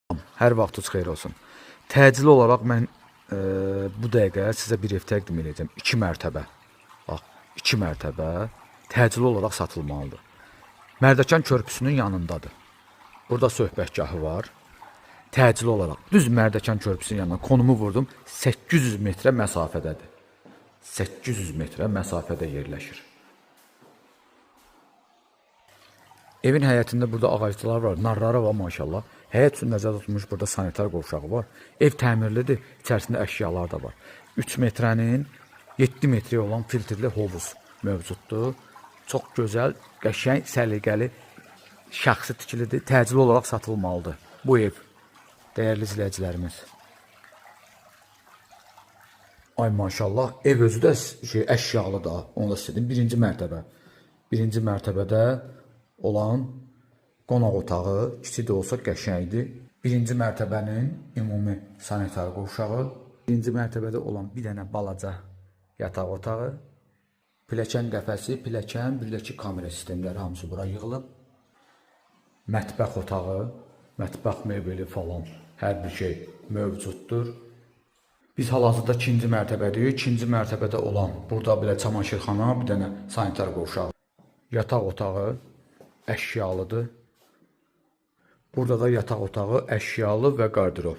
Hər vaxtınız xeyir olsun. Təcili olaraq mən bu dəqiqə sizə bir ev təqdim edəcəm. 2 mərtəbə. Bax, 2 mərtəbə təcili olaraq satılmalıdır. Mərdəkan körpüsünün yanındadır. Burada söhbətgahı var. Təcili olaraq düz Mərdəkan körpüsünün yanına konumu vurdum. 800 metrə məsafədədir. 800 metrə məsafədə yerləşir. Evin həyətində burada ağaclar var, narları var maşallah. Həyət üçün nəzərdə tutulmuş burada sanitar qovşağı var. Ev təmirlidir, içərisində əşyalar da var. 3 metrənin 7 metrəyə olan filtrli hovuz mövcuddur. Çox gözəl, qəşəng, səliqəli, şəxsi tikilidir. Təcili olaraq satılmalıdır bu ev. Dəyərli izləyicilərimiz. Ay maşallah, ev özü də şey əşyalı da, onu da sizə deyim. Birinci mərtəbə. Birinci mərtəbədə olan qonaq otağı, kiçik də olsa qəşəngdir. Birinci mərtəbənin ümumi sanitar qovşağı, birinci mərtəbədə olan bir dənə balaca yataq otağı, pilləkən qəfəsi, pilləkən, bir də ki kamera sistemləri hamısı bura yığılıb. Mətbəx otağı, mətbəx mebeli falan hər bir şey mövcuddur. Biz hal-hazırda ikinci mərtəbədəyik. İkinci mərtəbədə olan burada belə çamaşırxana, bir dənə sanitar qovşağı, yataq otağı əşyalıdır. Burada da yataq otağı əşyalı və qardırob.